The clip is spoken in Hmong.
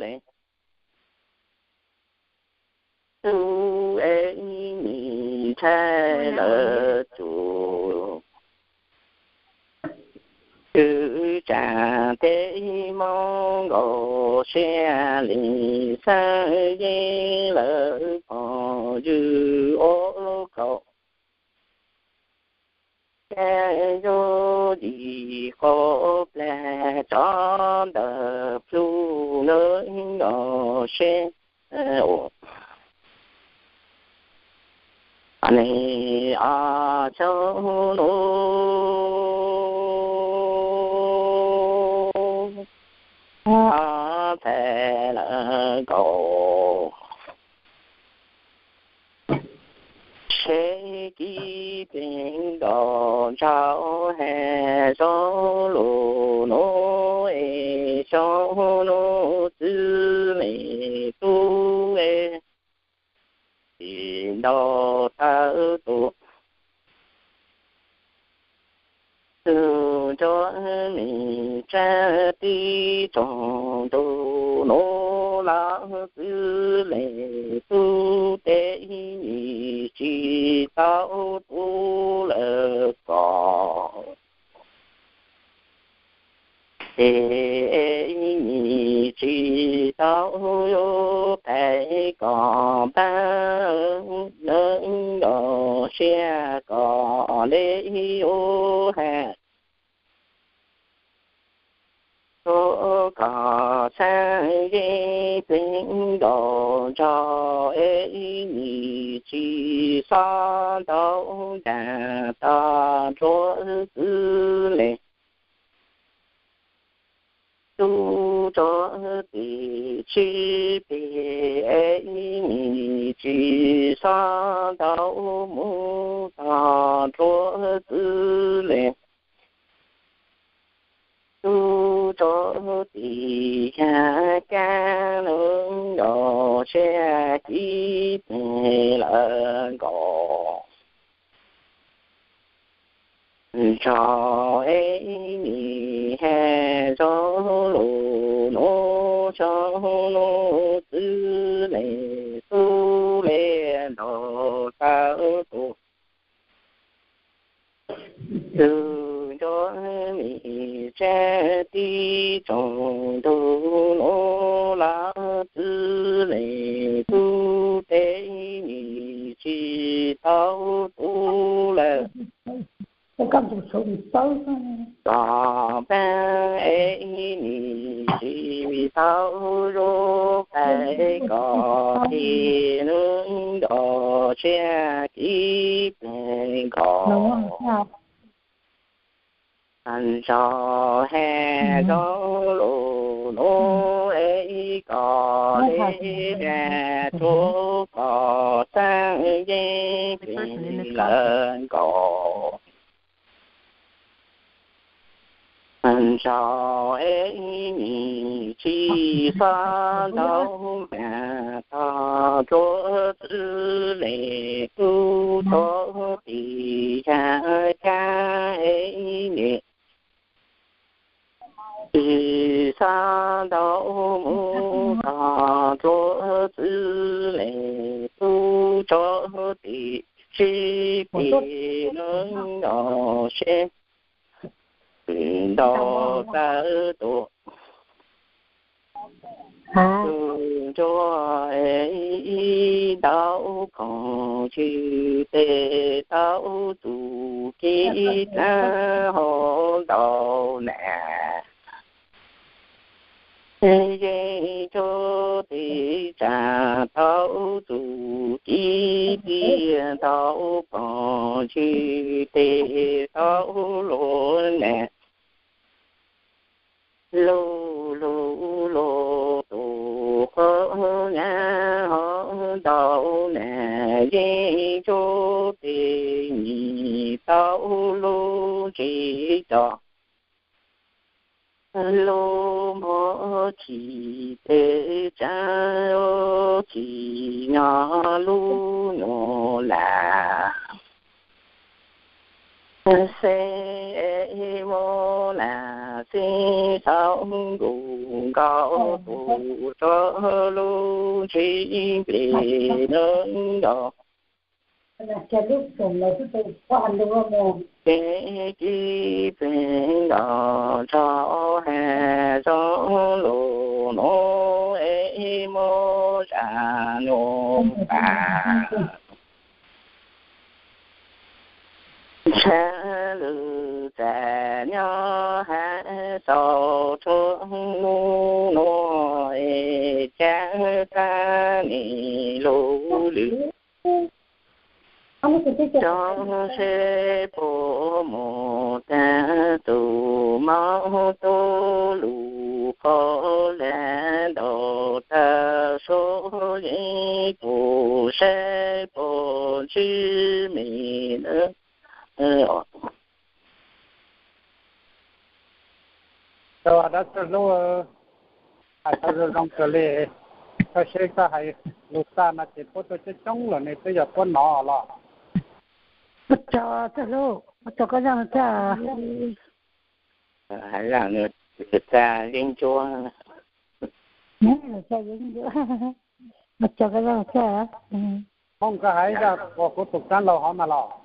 le, tub es ib nim ntshai lawv tsum kwv tsa tej mob nkaus siab li, xeeb yeeb lawv pom ywg ua kaum, tej yug yim qaub plag tsov ntawm plhu nws nkaus siab. Ne, ob xyoo nus ntxhais lawv nkaus, seb kib pes nkaus ntsauv hais zoo lus nus es xyoo nus txwv me tub es, tsis ntau tawv tus, tug nrog me tsab tib tsoom ntug nus los txwv le tub, tej yim tsis tau tub lawm kom, tej yim tsis tau yuav pais kom npab, nws nkaus siab kom le ub hais tuaj kom xeeb yeeb pleev nkaus nrog es ib nim tsis xob ntau ntas tog nruab txwv le tub, rau tim sib pem es ib nim tsis xob ntau mus tog nruab txwv le tub, rau tim yag kab nws nkaus siab kib pes lawm nkaus, nrog es ib nim hais zoo lus nus xyoo nus txwv le tub, le ntau tawv tus, tug nrog me tsab tib tsoom ntug nus los txwv le tub, tej yim tsis tau tub lawm kom npab es ib nim tsis tau yuav pais kom tim nws nkaus siab kib pes nkaus, nrog hais zoo lus nus es kom le rau kom xeeb yeeb pleev lawm nkaus, nrog es ib nim tsis xob ntau ntas tog nruab txwv le tub, rau tim yag kab es ib nim tsis xob ntau mus tog nruab txwv le tub, rau tim sib pem nws nkaus siab ntau tawv tus, tug nrog ib ntau khoom ywg tes tau txum kib dlaab hau ntau nas, yeej rau tes tsam tau txum kib tiag ntau khoom ywg tes tau luag nas, luj luj luj tus qhov nyab hau ntau nas, yeej rau tes nyim tau lub ntsis rau lub npog chim tes tsam, chim nyob lub nyuag las, Xeb muab nas xib thaum nkuj nkaus tus rog lub ntsib nplig nws nkaus. Peb kib peb nkaus nrog has zoo lus nuav es muab zam nuav pas. Tshaj lwm txaj nyob has tau rua hnub nuav es cab tag nim lub lwm. Cov seb puas mus tag tus mab tub lug qhov lag ntaus tag suab yeeb tus seb puas ntsib me lawm. Rau dab txawj hlub, hais tau zoo zoo kawg li, koj seb koj hais lus txaj no ces puab tuaj coob coob lawm ne, twb yog puab nov los? Ua tsaug txawj hlub, ua tsaug koj zaj txaj. Hais zaj txaj yeeb ncuab. Ua tsaug koj zaj txaj. Hmoob, koj hais zaj uas kuv tus kab laug hov mas los?